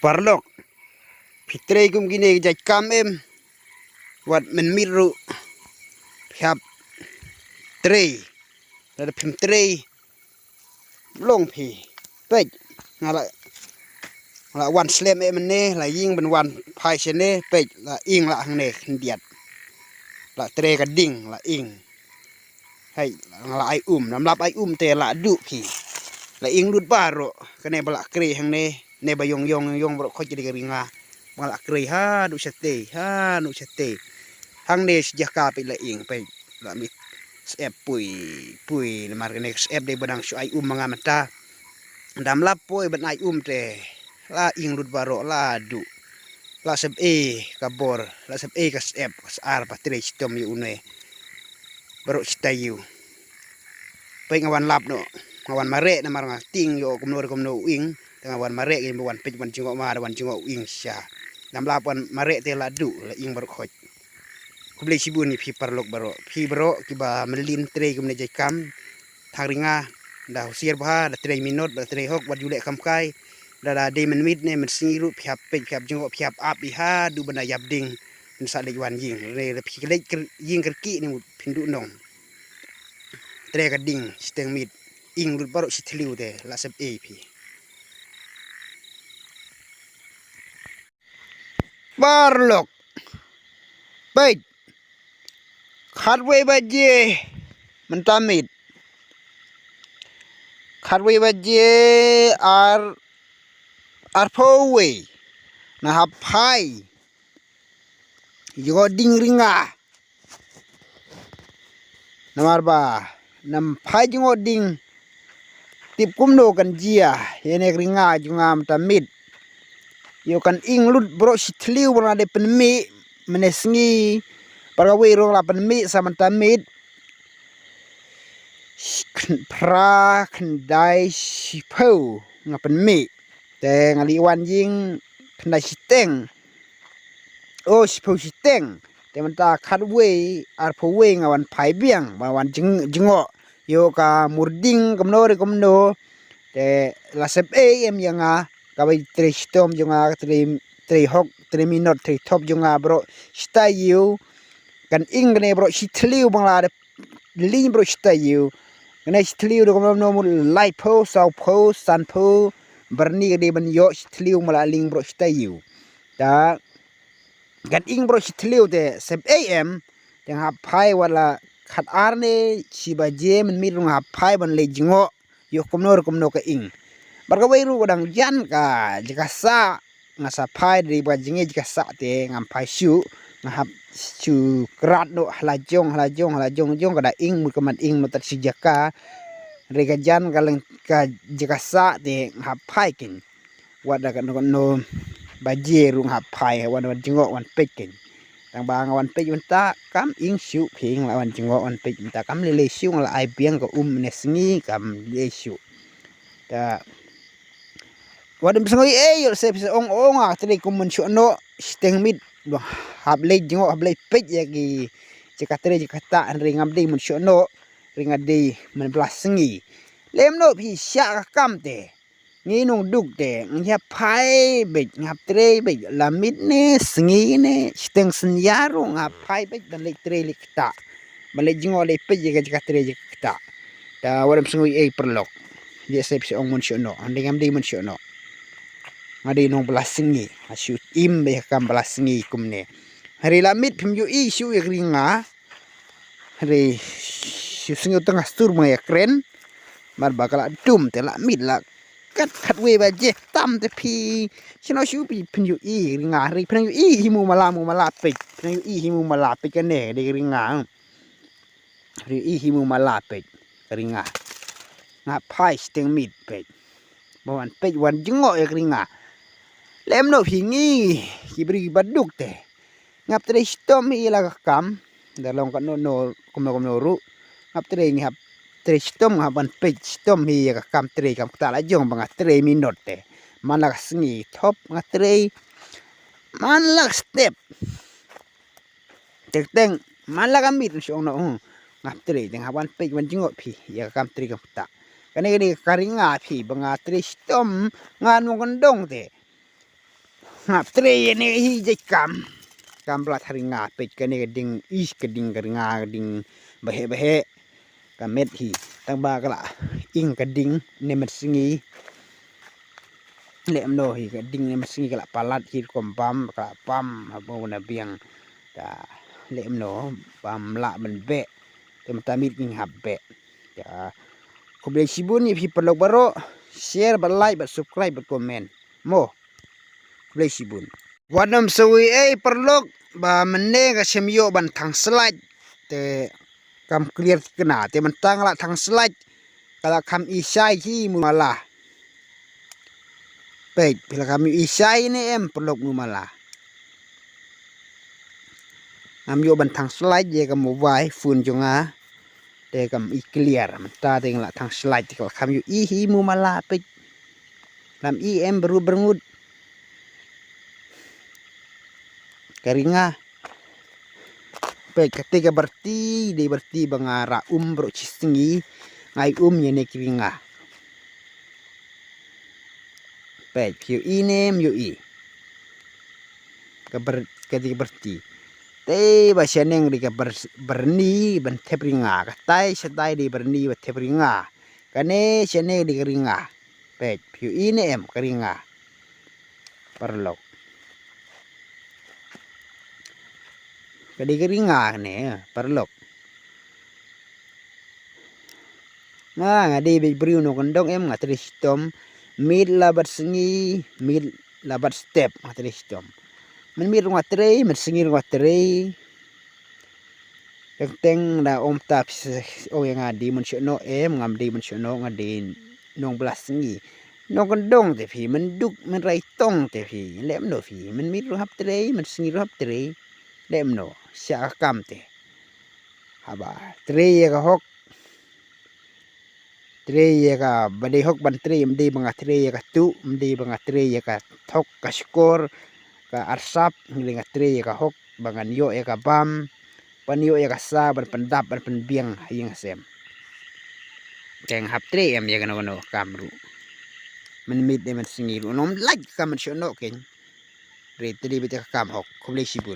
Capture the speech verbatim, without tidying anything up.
Paralok, phi trei kum kine ki jait kam em? Wat mynmiet ruh phi hap trei. Lada phim trei, long phi. Peit, nga la, nga la wan slem em ne, la ïing ban wan phai shane, peit, la ing la hangne khyndiat. La trei ka ding, la ing. Hei, nga la ai um, ym lap ai um te la duh phi. La ing lut baroh, kane ba la krei hangne, ne ba ïong ïong ïong baroh khoit ki dei ka ri nga. Ba la krei haduh shatei, haduh shatei. Hangne shi jaka peit la ing, peit la mih. Sep pui, pui, namar kane ka sep dei ba dang shu ai um ma nga mynta. Ym lap poi ban ai um te. La ing lut baroh, la duh. La sep ei ka bor, la sep ei ka sep, ka sar ba trei shitom ïa une. Baroh shi taïew. Peit nga wan lap noh, nga wan mareh namar nga tieng ïoh kumno re kumno u ing, te nga wan mareh, ïa ba wan peit wan jngoh ma da wan jngoh u ing sha. Ym lap wan mareh te la duh, la ing baroh khoit. Khublei shibun ïa phi paralok baroh. Phi baroh kiba mlien trei kumne jait kam. Tang ri nga, da husiar bha, da trei minot, da trei hok, wat ju leh kham kai. Da, da dei mynmiet ne mynsngi ruh phi hap peit, phi hap jngoh, phi hap ap ïa haduh ban da ïap ding. Phin sa leit wan ïing. Re, re phi leit kir-, ïing kyrkieh ne mut phin duh nong. Trei ka ding shiteng miet. Ing lut baroh shi thliew te la sep ei phi. Paralok. Peit. Khatwei baje mynta miet. Khatwei baje ar, arphew wei. Nga hap phai jngoh ding ri nga. Namar ba nym phai jngoh ding, tip kumno kan jia ïa kane ka ri nga jong nga mynta miet. Ïoh kan ing lut baroh shi thliew ba nga la dep pynmih mynne sngi. Bad kawei ruh la pynmih sa mynta miet. Phra, khyndai, shiphew nga pynmih. Te nga la wan ïing khyndai shiteng. O, shiphew shiteng. Te mynta khatwei, arphew wei nga wan phai biang, wan, wan jng-, jngoh. Ïoh ka mur ding kumno re kumno. Te la sep ei em ïa nga, kaba trei shitom jong nga, trei, trei hok, trei minot, trei thop jong nga baroh shi taïew. Kan ing kane baroh shi thliew ba nga la dep lyngngoh baroh shi taïew. Kane shi thliew da kumno kumno mut laiphew, sawphew, sanphew. Byrni ka dei ban ïoh shi thliew ba la lyngngoh baroh shi taïew. Te kan ing baroh shi thliew te sep ei em. Te nga hap phai wat la khatar ne shi baje mynmiet ruh nga hap phai ban leit jngoh. Ïoh kumno re kumno ka ing. Bad kawei ruh ka dang jan ka jaka sah. Nga sa phai dei ba jngoh jaka sah te ngam phai shuh. Nga hap shu krat noh ha la jong, ha la jong, ha la jong jong ka da ing mut ka mat ing noh tad shi jaka. Re ka jan ka leng ka jaka sah te nga hap phai kin. Wat da kano kano baje ruh nga hap phai, wan, wan jngoh wan peit kin. Tang ba nga wan peit mynta kam ing shuh phi, nga la wan jngoh wan peit mynta kam lei lei shuh, nga la ai biang ka um ne sngi kam lei shuh. Te wat ym sngew ei, ïoh se phi sa ong ong nga trei kum mynshuh noh, shiteng miet, hap leit jngoh, hap leit peit ïa ki jaka trei jaka ktah, hynrei ngam dei mynshuh noh, hynrei nga dei mynba la sngi. Lem noh phi shah ka kam te. Ngi nong duk te, ngi hap phai beit, ngi hap trei beit, la miet ne, sngi ne, shiteng synñia ruh, ngi hap phai beit, ban leit trei leit ktah. Ban leit jngoh leit peit, ïa ka jaka trei jaka ktah. Te wat ym sngew ei paralok. Ïa se phi sa ong mynshuh noh, hynrei ngam dei mynshuh noh. Nga dei nong ba la sngi, nga shu im beit ha ka kam ba la sngi kumne. Hynrei la miet phim ïohi shuh ïa ka ri nga. Hynrei shu sngew tang ha stur ma nga ïa kren. Mar ba ka la dum te la miet la kat khatwei baje tam te phi. Shano shu phi phin ïohi ri nga, hynrei phin ïohi hi mu mala mu mala peit. Phin ïohi hi mu mala peit kane dei ri nga. Phin ïohi hi mu mala peit ka ri nga. Nga phai shiteng miet peit. Ba wan peit wan jngoh ïa ka ri nga. Lem noh phi ngi ki briew kiba duk te. Nga hap trei shitom ïa la ka kam. Da long kano kano kumno kumno ruh. Nga hap trei, ngi hap trei shitom, nga hap ban peit shitom ïa ka kam trei kam ktah la jong ba nga trei minot te. Man la ka sngi thop nga trei. Man la ka step. Teng teng man la ka miet shu ong noh, hmm. Nga hap trei te nga hap ban peit ban jngoh phi ïa ka kam trei kam ktah. Kane kane ka ri nga phi ba nga trei shitom nga nongkyndong te. Hap trei ïa ne hi jait kam. Kam blat ha ri nga, peit kane ka ding, ih, ka ding ka ri nga, ka ding baheh baheh. Ka met hi, tang ba ka la ing ka ding ne mynsngi. Leh mno hi ka ding ne mynsngi ka la palat hi rukom bam, ka la bam haba na biang. Ta leh mno bam lah ban beh. Te mynta miet ngin hap beh. Ta khublei shibun ïa phi paralok baroh, share bad like bad subscribe bad comment. Mo. Khublei shibun. Wat nym sngewsih ei paralok ba mynne ka shem ïoh ban thang slide. Te kam clear thikna, te mynta nga la thang slide. Ka la kham i shai hi mut mala. Peit, phi la kham i shai ne em paralok mut mala. Ngam ïoh ban thang slide ïa ka mobile phone jong nga. Te kam i clear, mynta te nga la thang slide te ka la kham ïoh i hi mut mala peit. Lam i em bru berngut. Ka ri nga. Peit kata ka barti, dei barti ba nga ra um baroh shi sngi, nga i um ïa ne ka ri nga. Peit, phi ïohi ne em ïohi. Ka bar-, kata ka barti. Te ba shaneng dei ka bar-, barni ban thep ri nga. Katai shatai dei barni ba thep ri nga. Kane shaneng dei ka ri nga. Peit, phi ïohi ne em ka ri nga. Paralok. Ka dei ka ri nga kane, paralok. Nga, nga dei beit briew nongkyndong em, nga trei shitom. Miet la bad sngi, miet la bad step, nga trei shitom. Mynmiet ruh nga trei, mynsngi ruh nga trei. Teng teng da ong ta phi sa ong ïa nga dei mynshuh noh em, ngam dei mynshuh noh, nga dei nongbylla sngi. Nongkyndong te phi, mynduk mynrai tong te phi, leh mno phi, mynmiet ruh hap trei, mynsngi ruh hap trei. Leh mno, shah ka kam te. Haba trei ïa ka hok. Trei ïa ka ba dei hok ban trei, ym dei ba nga trei ïa ka tuh, ym dei ba nga trei ïa ka thok, ka shkor, ka arsap, nga dei nga trei ïa ka hok ba ngan ïoh ïa ka bam, ban ïoh ïa ka sa, ban pyndap, ban pynbiang ha ïing ha sem. Te nga hap trei em ïa kano kano ka kam ruh. Mynmiet ne mynsngi ruh, ngam lait ka kam mynshuh noh kein. Trei te dei beit ïa ka kam hok, khublei shibun.